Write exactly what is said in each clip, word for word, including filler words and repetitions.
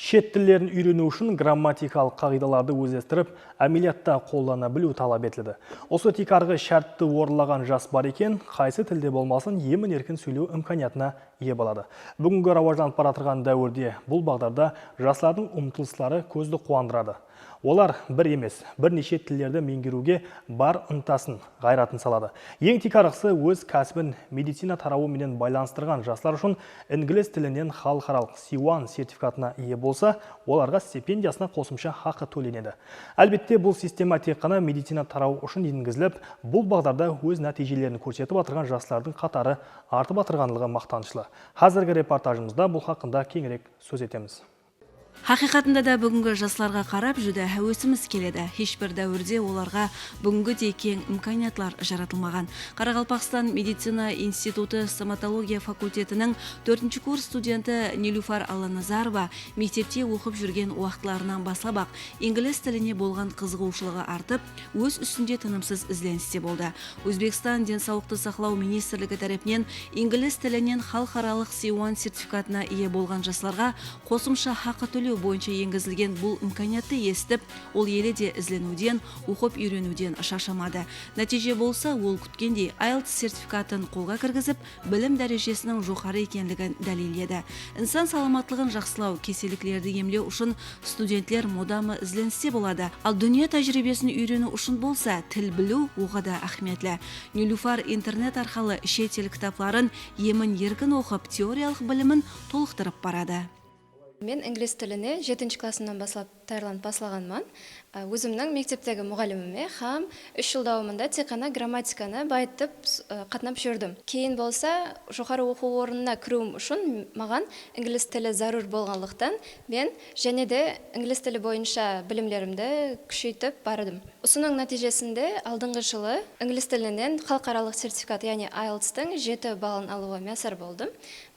Shet tillerin úyreniw ushın grammatikalıq qaǵıydalardı ózlestirip, ámeliyatta qollana biliw talap etiledi. Usı tiykarǵı shártti orınlaǵan jas bar eken, qaysı tilde bolmasın, emin-erkin sóylew imkaniyatına iye boladı. Búgingi rawajlanıp baratırǵan dáwirde bul baǵdarda jaslardıń umtılısları kózdi quwandıradı. Olar bir emes, bir neshe tillerdi meńgeriwge bar ıntasın, ǵayratın saladı. Eń tiykarǵısı, óz kásibin medicina tarawı menen baylanıstırǵan jaslar ushın inglis tilinen xalıqaralıq C one sertifikatına iye bolsa, olarǵa stipendiyasına qosımsha haqı tólenedi. Álbette, bul sistema tek ǵana medicina tarawı ushın engizilip, bul baǵdarda óz nátiyjelerin kórsetip atırǵan jaslardıń qatarı artıp atırǵanlıǵı maqtanıshlı. Házirgi reportajımızda bul haqqında keńirek sóz etemiz. Haqıyqatında da, búgingi jaslarǵa qarap júdá háwesimiz keledi. Hesh bir dáwirde olarǵa búgingidey keń imkaniyatlar jaratılmaǵan. Qaraqalpaqstan medicina institutı stomatologiya fakultetiniń tórtinshi kurs studenti Nilufar Allanazarova mektepte oqıp júrgen waqıtlarınan baslap-aq inglis tiline bolǵan qızıǵıwshılıǵı artıp, óz ústinde tınımsız izleniste boldı. Ózbekstan Densawlıqtı saqlaw ministrligi tárepinen inglis tilinen xalıqaralıq C one sertifikatına iye bolǵan jaslarǵa qosımsha haqı tólew boyınsha engizilgen bul imkaniyattı esitip, ol ele de izleniwden, oqıp úyreniwden sharshamadı. Nátiyje bolsa, ol kútkendey IELTS sertifikatın qolǵa kirgizip, bilim dárejesiniń joqarı ekenligin dálilledi. Insan salamatlıǵın jaqsılaw, keselliklerdi emlew ushın studentler mudamı izleniste boladı. Al dúnya tájiriybesin úyreniw ushın bolsa til biliw oǵada áhmiyetli. Nilufar internet arqalı shet el kitapların emin-erkin oqıp, teoriyalıq bilimin tolıqtırıp baradı. Men inglis tiline jetinshi klassımnan baslap tayarlanıp baslaǵanman. Á, ózimniń mekteptegi muǵallimime hám úsh jıl dawamında tek ǵana grammatikanı bayıtıp, s-, á, qatnap júrdim. Keyin bolsa, joqarı oqıw ornına kiriwim ushın maǵan inglis tili zárúr bolǵanlıqtan, men jáne de inglis tili boyınsha bilimlerimdi kúsheytip bardım. Usınıń nátiyjesinde aldınǵı jılı inglis tilinen xalıqaralıq sertifikat, yaǵnıy IELTStıń jeti balın alıwǵa miyasar boldım.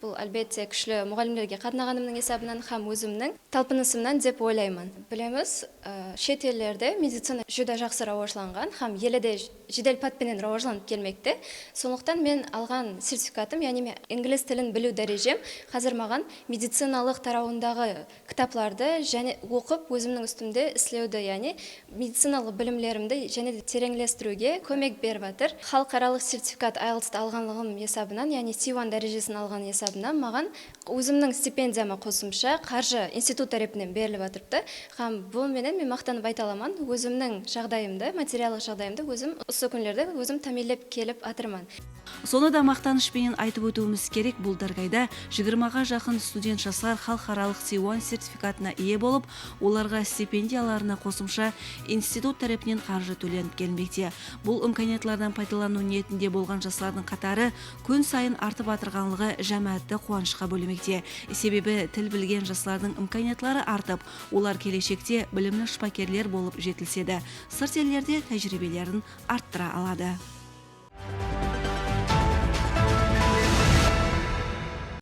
Bul, álbette, kúshli muǵallimlerge qatnaǵanımnıń esabınan hám ózimniń talpınısımnan dep oylayman. Bilemiz, ı, shet ellerde medicina júdá jaqsı rawajlanǵan hám ele de j-, jedel pat penen rawajlanıp kelmekte. Sonlıqtan men alǵan sertifikatım, yaǵnıy men inglis tilin biliw dárejem házir maǵan medicinalıq tarawındaǵı kitaplardı jáne oqıp, ózimniń ústimde islewdi, yaǵnıy medicinalıq bilimlerimdi jáne de tereńlestiriwge kómek berip atır. Xalıqaralıq sertifikat IELTStı alǵanlıǵım esabınan, yaǵnıy C one dárejesin alǵan esabınan maǵan ózimniń stipendiyama qosımsha qarjı institut tárepinen berilip atırıptı. Hám bul menen men maqtanıp ayta alaman, ózimniń jaǵdayımdı, materiallıq jaǵdayımdı ózim usı kúnlerde ózim támiyinlep kelip atırman. Sonı da maqtanısh penen aytıp ótiwimiz kerek, bul dárgayda jigirmaǵa jaqın student jaslar xalıqaralıq C one sertifikatına iye bolıp, olarǵa stipendiyalarına qosımsha institut tárepinen qarjı tólenip kelmekte. Bul imkaniyatlardan paydalanıw niyetinde bolǵan jaslardıń qatarı kún sayın artıp atırǵanlıǵı jámáátti quwanıshqa bólemekte. Sebebi til bilgen jaslardıń imkaniyatları artıp, olar keleshekte bilimli shıpakerler bolıp jetilsedi, sırt ellerde tájiriybelerin arttıra aladı.